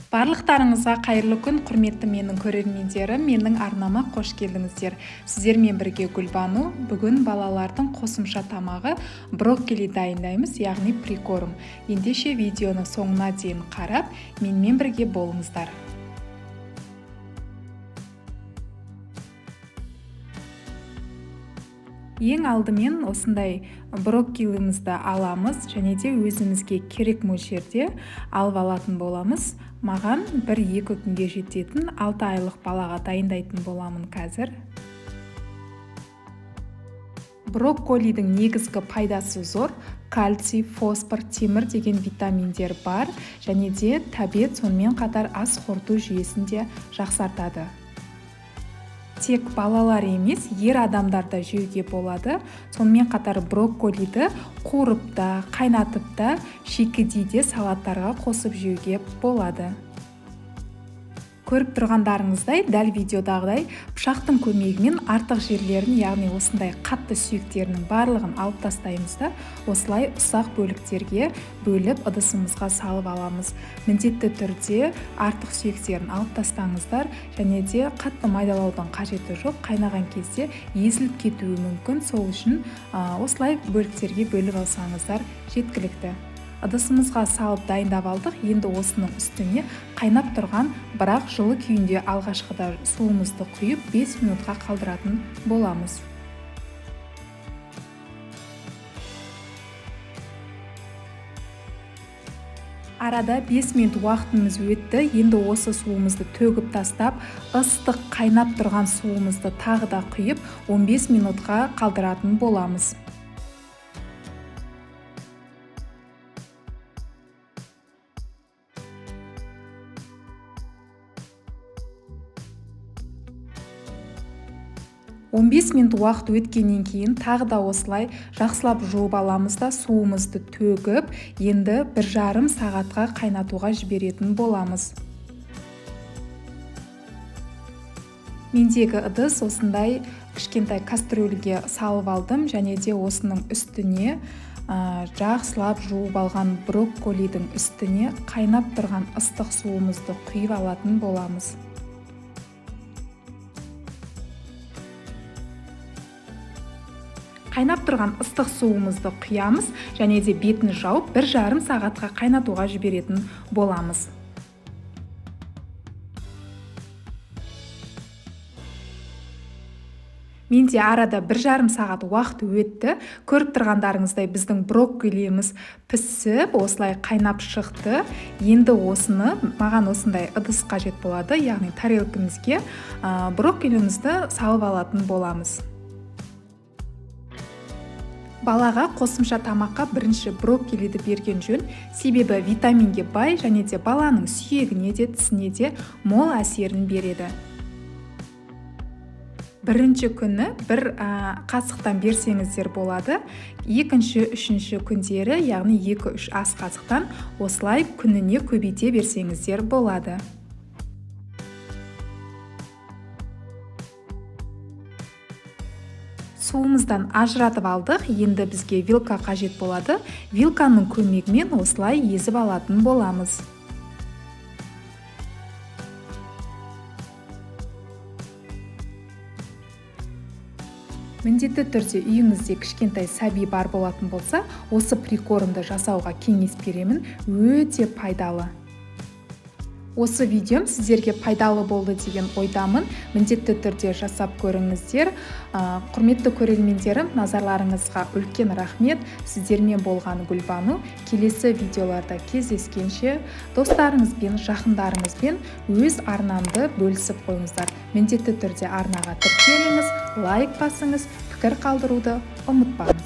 Барлықтарыңызға қайырлы күн, құрметті менің көрермендерім, менің арнама қош келдіңіздер. Сіздермен бірге Гүлбану. Бүгін балалардың қосымша тамағы брокколи дайындаймыз, яғни прикорм. Ендеше видеоны соңына дейін қарап, менімен бірге болыңыздар. Ең алдымен осындай брокколимізді аламыз және де өзімізге керек мөлшерде алып алатын боламыз. Маған 1-2 күнге жететін 6 айлық балаға дайындайтын боламын қазір. Брокколидің негізгі пайдасы зор. Кальций, фосфор, темір деген витаминдер бар және де тәбет, сонымен қатар ас қорыту жүйесін де жақсартады. Тек балалар емес, ер адамдар да жеуге болады. Сонымен қатар брокколиді қуырып та, қайнатып та, шикідей де салаттарға қосып жеуге болады. Көріп тұрғандарыңыздай, дәл видеодағыдай пышақтың көмегімен артық жерлерін, яғни осындай қатты сүйектерінің барлығын алып тастаймыз да, осылай ұсақ бөліктерге бөліп ыдысымызға салып аламыз. Міндетті түрде артық сүйектерін алып тастаңыздар және де қатты майдалаудың қажеті жоқ, қайнаған кезде езіліп кетуі мүмкін. Сол үшін осылай бөліктерге бөліп алсаңыздар жеткілікті. Ыдысымызға салып дайындап алдық. Енді осының үстіне қайнап тұрған, бірақ жылы күйінде алғашқыда суымызды құйып 5 минутқа қалдыратын боламыз. Арада 5 минут уақытымыз өтті. Енді осы суымызды төгіп тастап, ыстық қайнап тұрған суымызды тағы да құйып 15 минутқа қалдыратын боламыз. Он бес минут уақыт өткеннен кейін тағы да осылай жақсылап жуып аламыз да, суымызды төгіп, енді 1,5 сағатқа қайнатуға жіберетін боламыз. Мендегі ыдыс осындай кішкентай кастрюльге салып алдым және де осының үстіне жақсылап жуып алған брокколидің үстіне қайнап тұрған ыстық суымызды құйып алатын боламыз. Қайнап тұрған ыстық суымызды құямыз және де бетін жауып 1,5 сағатқа қайнатуға жіберетін боламыз. Менде арада 1,5 сағат уақыт өтті. Көріп тұрғандарыңыздай, біздің брокколиіміз пісіп, осылай қайнап шықты. Енді осыны маған осындай ыдыс қажет болады, яғни тарелкімізге брокколиімізді салып алатын боламыз. Балаға қосымша тамаққа бірінші брокколиді берген жөн, себебі витаминге бай және де баланың сүйегіне де, тісіне де мол әсерін береді. Бірінші күні бір қасықтан берсеңіздер болады. Екінші, үшінші күндері, яғни 2-3 ас қасықтан осылай күніне көбейте берсеңіздер болады. Суымыздан ажыратып алдық. Енді бізге вилка қажет болады. Вилканың көмегімен осылай езіп алатын боламыз. Міндетті түрде үйіңізде кішкентай сәби бар болатын болса, осы прикормды жасауға кеңес беремін. Өте пайдалы. Осы видеом сіздерге пайдалы болды деген ойдамын. Міндетті түрде жасап көріңіздер. Құрметті көрермендерім, назарларыңызға үлкен рахмет. Сіздермен болған Гүлбану. Келесі видеоларда кездескенше, достарыңызбен, жақындарыңызбен өз арнамды бөлісіп қойыңыздар. Міндетті түрде арнаға тіркеліңіз, лайк басыңыз, пікір қалдыруды ұмытпаңыз.